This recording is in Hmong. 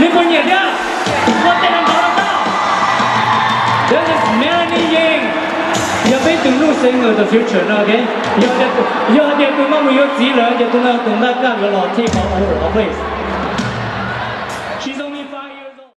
Nej puas nyiam thiab? Ua tej no ntau rau tau. That is Melanie Yang. Yog peb tus nuj singer the future no, ok? Yog, yog tias tus no mus yuav txiv lawm ces tus no tus npaj kaj yuav los take over her place.